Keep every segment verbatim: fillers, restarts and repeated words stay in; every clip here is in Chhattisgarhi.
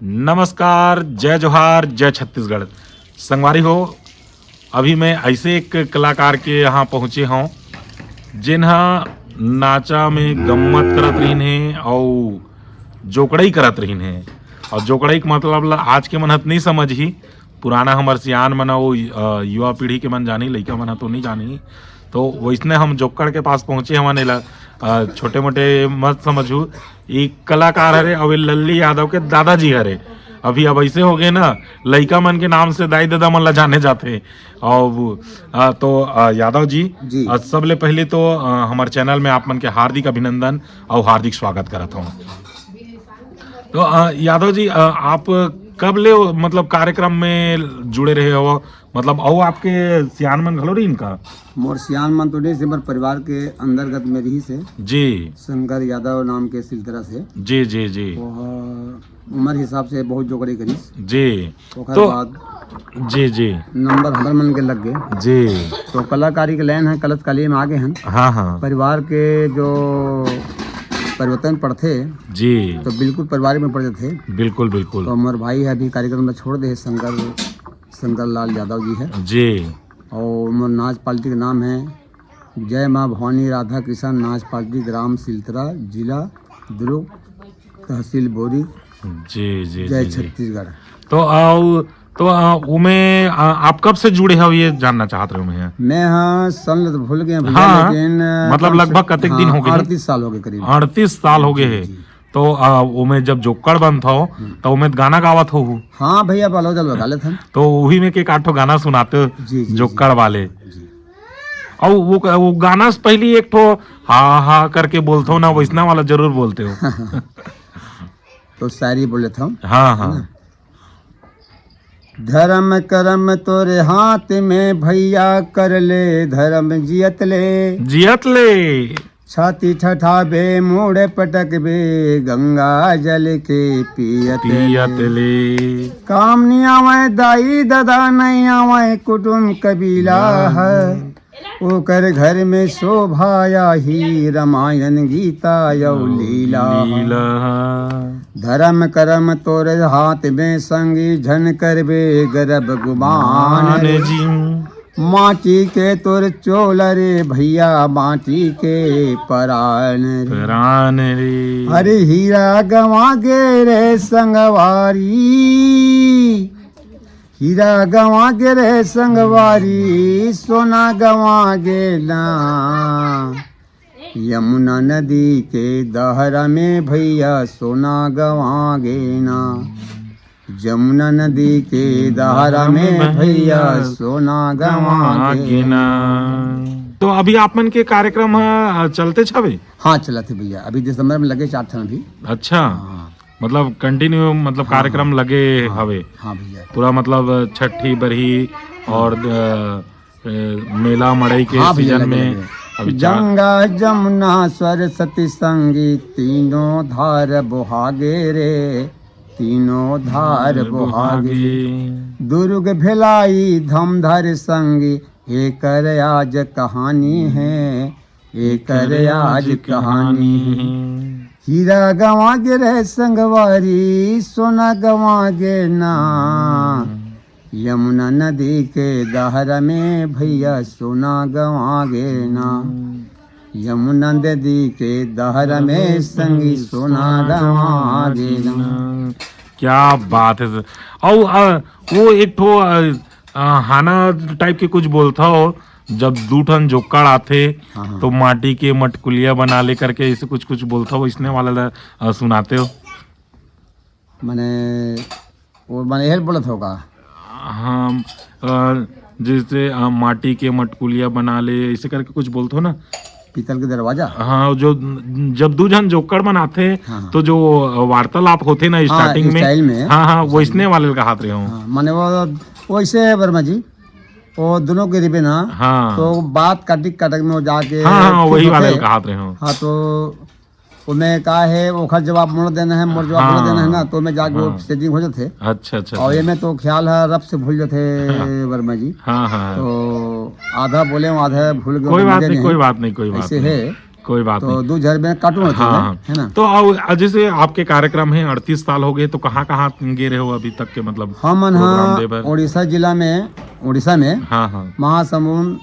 नमस्कार, जय जोहार, जय छत्तीसगढ़। संगवारी हो, अभी मैं ऐसे एक कलाकार के यहाँ पहुँचे हौं, जेन ह नाचा में गम्मत करत रहिन हे अउ जोकड़ई करत रहिन हे। अउ जोकड़ई के मतलब ला आज के मन ह त नइ समझही, पुराना हमर सियान मन अउ, अ, युवा पीढ़ी के मन जानही, लइका मन ह तो नइ जानही। तो वइसने हम जोक्कड़ के पास पहुँचे हवन, एला, अ, छोटे मोटे मत समझहू, ये कलाकार हरे अउ ये लल्ली यादव के दादाजी हरे। अभी अब ऐसे हो गए ना, लइका मन के नाम से दाई ददा मन ला जाने जाथे। अउ, अ, तो, अ, यादव जी, जी। अ, सबले पहले तो, अ, हमर चैनल में आप मन के हार्दिक अभिनंदन अउ हार्दिक स्वागत करत हौं। तो, अ, यादव जी, अ, आप कब ले, मतलब, कार्यक्रम में जुड़े रहे हो? मतलब, अउ आपके सियान मन घलो रहिन का? मोर सियान मन तो नहीं से, मोर परिवार के अंतर्गत में रहिस हे। जी। शंकर यादव नाम के सिलतरा से। जी, जी, जी। वो उम्र हिसाब से बहुत जोकड़ई करिस। जी। ओकर तो बाद जी, जी। नंबर हमर मन के लग गए। जी। तो कलाकारी के लाइन है, कलाकारी में आगे हैं। हाँ, हाँ। परिवार के जो परिवर्तन पड़थे, जी। तो बिल्कुल परिवार में पड़ जाथे। बिल्कुल, बिल्कुल। तो हमर भाई है, अभी कार्यक्रम में छोड़ दे, शंकर, शंकर लाल यादव जी है। जी। और मोर नाच पार्टी का नाम है जय माँ भवानी राधा कृष्ण नाच पार्टी, ग्राम सिलतरा, जिला दुर्ग, तहसील बोरी, जी, जी, जय जी, जी। छत्तीसगढ़। तो, आ, उ-, तो, आ, उमे, आ, आप कब से जुड़े हो, ये जानना चाहत रहे मैं। मैं, हाँ, सन ल तो भूल गए भैया, हाँ, लेकिन, आ, मतलब, कम से लगभग कतेक दिन हाँ, हो गए? अड़तीस साल हो गए करीब। अड़तीस साल हो गए जी, है। जी। तो, आ, उमे जब जोक्कड़ बनत हो, हम्म। तो उमे गाना गावत हो? हाँ भैया, बालो जल गा लेते हैं। तो वही में के एक आठ ठो गाना सुनाते हो, जी, जी, जोक्कड़ जी। वाले। जी। अउ वो, वो गाना से पहले एक ठो हा हा करके बोलते हो ना, वैसना वाला जरूर बोलते हो। तो शायरी बोल लेता हूँ। हाँ, है हाँ। ना? धर्म कर्म तोरे हाथ में भैया, कर ले धर्म जियत ले। जियत ले। छाती ठठाबे, मुड़ पटकबे, गंगा जल के पियत पियत ले। ले। काम नइ आवय दाई ददा, नइ आवय कुटुम कबीला ह। ओकर घर में शोभा आही, रामायण गीता अउ लीला ह। लीला। धर्म कर्म तोर हाथ में संगी, झन करबे गरब गुमान मान रे। जी। माटी के तोर चोला रे भैया, माटी के परान रे। परान रे। अरे हीरा गंवा गे रे संगवारी, हीरा गंवा गे रे संगवारी, सोना गंवा गे ना। यमुना नदी के दहरा में भैया, सोना गंवा गे ना। जमुना नदी के दहरा में भैया, सोना गंवा गे ना। तो अभी आप मन के कार्यक्रम ह, अ, चलते छवे? हाँ, चलत हे भैया, अभी दिसंबर में लगे चार ठन अभी। अच्छा, हाँ। मतलब continue, मतलब हाँ, कार्यक्रम हाँ। लगे हाँ, हवे। हाँ भैया। पूरा मतलब छठी बरही हाँ। और, अ, अ, मेला मड़ई के हाँ भैया, season लगे, में लगे। अभी चार गंगा जमुना सरस्वती संगी, तीनों धार बोहागे रे, तीनों धार बोहागे। बोहागे। दुर्ग भेलाई धमधर संगी, एकर आज कहानी है, एकर आज कहानी है। हीरा गंवा गे रे संगवारी, सोना गंवा गे ना। हम्म। यमुना नदी के दहर में भैया, सोना गंवा गे ना। हम्म। यमुना नदी के दहर में संगी, सोना गंवा गे ना। क्या बात है सर। अउ, अ, वो एक ठो, अ, अ, हाना type के कुछ बोलत हो, जब दू ठन जोक्कड़ आथे, हाँ, हाँ। तो माटी के मटकुलिया बना ले करके ऐसे कुछ, कुछ बोलत हो, इसने वाला ला, अ, सुनाते हो। माने, वो माने हेल बोलत होगा। हाँ, अ, जैसे, अ, माटी के मटकुलिया बना ले, ऐसे करके कुछ बोलत हो ना। पीतल के दरवाजा? हाँ, जो, जब दू झन जोक्कड़ मन आथे, हाँ, हाँ। तो जो वार्तालाप होथे ना हाँ, starting में, style में। हाँ, हाँ, style वैसने में। वाले ल कहात रहे हो। हाँ, माने वो वैसे है वर्मा जी, वो दोनों के रिबे ना, हाँ। तो बात काटिक काटक में वो जाके हाँ, हाँ, ठीक वही वाले होथे। ल कहात रहे हो। हाँ, तो ओमे का है, ओखर जवाब मोला देना है, मोर जवाब मोला हाँ। देना है ना, तो मैं जाके वो हाँ। Setting हो जाथे। अच्छा, अच्छा, और अच्छा। ये में तो ख्याल है रब से भूल जाथे हाँ। वर्मा जी। हाँ, हाँ। तो आधा बोले हूँ, आधा भूल गए, कोई तो बात मजे नहीं, नहीं। कोई बात नहीं, कोई बात ऐसे नहीं। है। कोई बात तो नहीं। दू झर में काटून रथे हाँ, ना, हाँ। है ना? तो आओ, आ, जैसे आपके कार्यक्रम है, अड़तीस साल हो गए, तो कहाँ-कहाँ गे रहे हो अभी तक के, मतलब, हमन प्रोग्राम हा दे बर? उड़ीसा जिला में, उड़ीसा में हाँ, हाँ। महासमुंद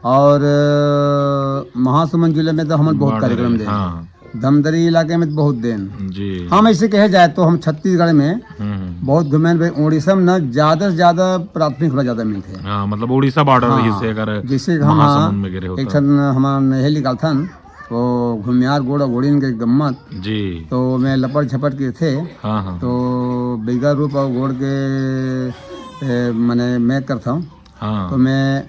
और, अ, महासमुंद जिले में तो हमन बहुत बॉर्डर कार्यक्रम है, दे। हाँ। धमतरी इलाके में तो बहुत देन। जी। हम ऐसे कहे जाए तो हम छत्तीसगढ़ में हम्म, हम्म। बहुत घूमे भाई। उड़ीसा में ना ज्यादा से ज्यादा प्राथमिक वाला ज्यादा मिलते हैं। हाँ, मतलब उड़ीसा बॉर्डर हाँ, ही से अगर जैसे हम महासमुंद में गिरे होता। एक ठन हमार नहेली गाथन, वो घुमियार गोड़ और गोड़िन के गम्मत। जी। तो मैं लपड़ झपट के थे। हाँ, हाँ। तो बिगर रूप और गोड़ के, ए, मने मैं करता हूँ। हाँ। तो मैं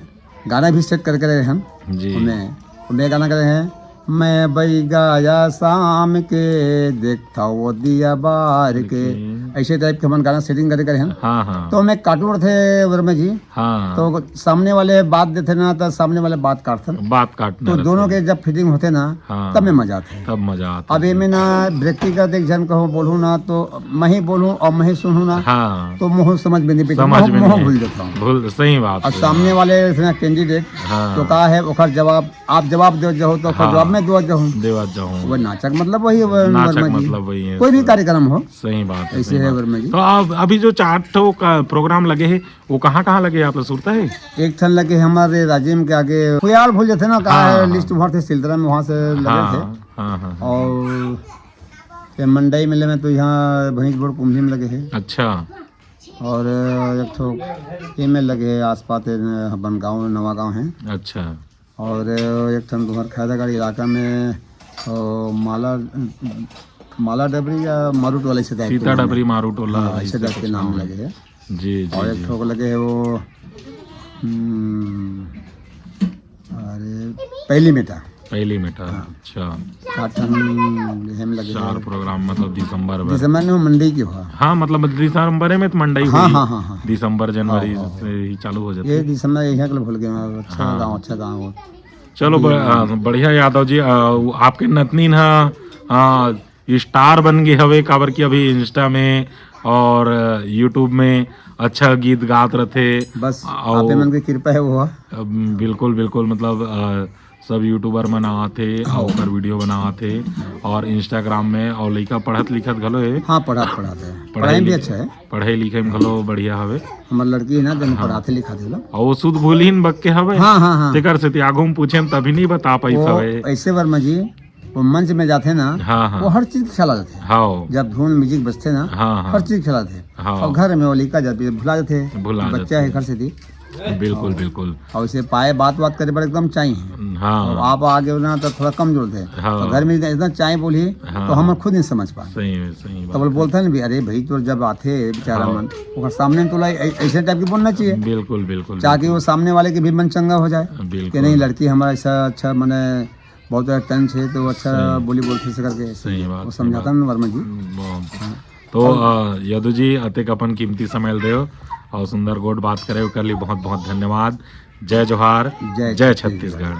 गाना भी सेट करके रहे हैं। जी। मैं, मैं गाना करे हैं, "मैं बैगा या शाम के देखता वो दिया बार के।" जी। ऐसे टाइप के हमन गाना सेटिंग करे, करे हैं। हाँ, हाँ। तो मैं काटूर थे वर्मा जी। हाँ। तो सामने वाले बात देथे ना, तो सामने वाले बात काटथे। बात काटना तो रहता दोनों है। के जब फिटिंग होथे ना, हाँ। तब में मजा आथे। तब मजा आथे। अब ये में ना व्यक्तिगत एक जन कहूँ बोलूँ ना, तो मैं ही बोलूँ और मैं ही सुनूँ ना, हाँ। तो मुँह समझ में नहीं पड़ता, समझ मुँह, में मुँह नहीं। भूल जाता हूँ। भूल, सही बात और है। सामने वाले इतना कैंडिडेट हाँ। तो कहा है, ओकर जवाब, आप जवाब दे जाओ, तो ओकर हाँ। जवाब मैं दे जाऊँ। देवा जाऊँ। वो नाचक मतलब वही है, वो नाचक वर्मा जी। मतलब वही है, कोई भी सर। कार्यक्रम हो, सही बात है, ऐसे सही है बात। वर्मा जी। तो आप अभी जो चार ठो का प्रोग्राम लगे है, वो कहाँ-कहाँ लगे, आप ला सुरता है? एक ठन लगे हमारे राजिम के आगे, कोई यार भूल जाते ना, कहाँ हाँ, है, हाँ। लिस्ट वहाँ से सिलदरा में, वहाँ से लगे हाँ, थे। हाँ, हाँ, हाँ। और ये मंडई मेले में तो यहाँ भैंस बोड़ कुंभी में लगे है। अच्छा। और एक ठो ये में लगे है, आसपास ये अपन गाँव नवा गाँव है। अच्छा। और एक ठन तुम्हार खैरागढ़ इलाका में, ओ, माला, माला डबरी या मारूट वाला, इसे type के सीता नाम है। डबरी मारूट वाला, हाँ, ऐसे ऐसे type के कुछ नाम नाम है। लगे है। जी, जी, और एक जी। ठोक लगे है वो, हम्म, अरे, पहली मेटा। पहली मेटा, हाँ। अच्छा। चार ठन हम लगे चार हैं। प्रोग्राम, मतलब, दिसंबर भर। दिसंबर में मंडई के हुआ। हाँ, मतलब, दिसंबर में तो मंडई हाँ, हुई। हाँ, हाँ, हाँ। दिसंबर, जनवरी हाँ, हाँ, से ही चालू हो जाते ये हैं। दिसंबर, यहाँ के लिए भूल गए मैं। अच्छा हाँ। गाँव, अच्छा गाँव। चलो, ब-, जी। आ, बढ़िया यादव जी, आ, आपके नतनीन हा, आ, स्टार बन गए हवे, काबर कि अभी Insta में और, आ, YouTube में अच्छा गीत गात रथे। बस, और आपे मन के कृपा है वो। अब बिल्कुल, बिल्कुल, मतलब, आ, सब YouTuber मन आत हे, हाँ। ओकर video बनावत हे, और Instagram में, और लइका पढ़त लिखत घलो हे। हाँ, पढ़त, पढ़त हे। पढ़ाई पढ़ाई भी लिख-, अच्छा है। पढ़ाई लिखाई में घलो बढ़िया हवे। हमर लड़की है ना, जन हाँ। पढ़ाथे लिखाथे ला। और वो सुध भूलहीन बक के हवे। हाँ, हाँ, हाँ। तेकर सेती आगू में पूछे तभी नहीं बता पाइस वो हवे। ऐसे वर्मा जी, वो मंच में जाथे ना, हाँ, हाँ। वो हर चीज के ख्याल आ जाथे। हाँ। जब धुन music बजथे ना, हाँ, हाँ। हर चीज ख्याल आथे। हाँ। और घर में वो लइका जाथे, भुला जाथे। भुला बच्चा जाथे। है घर से थी। बिल्कुल, हाँ। बिल्कुल। और उसे पाए बात, बात करे बर एकदम चाहिए। हाँ। और आप आगे ना तो थोड़ा कमजोर थे। हाँ। तो घर में इतना, इतना चाय बोली, हाँ। तो हम खुद नहीं समझ पाए। सही है, सही तो बात बोल, है। बोलता है ना भी, "अरे भाई, तो जब आते बेचारा हाँ। मन, ओकर सामने तो लाई, ऐ-, ऐसे type की बोलना चाहिए।" बिल्कुल, बिल्कुल, ताकि बिल्कुल। वो सामने वाले के भी मन चंगा हो जाए बिल्कुल। कि नहीं, लड़की हमारा ऐसा अच्छा, मने बहुत ज्यादा टंच है, तो अच्छा सही। बोली बोलती से करके ऐसे सही बात, वो सही समझाता बात। ना वर्मा जी। बहुत। हाँ। तो, और अ, यदु जी, अतेक अपन कीमती समय ल देव और सुंदर गोठ बात करे, ओकर लिए बहुत बहुत धन्यवाद। जय जोहार, जय जय छत्तीसगढ़। छत्तीसगढ़।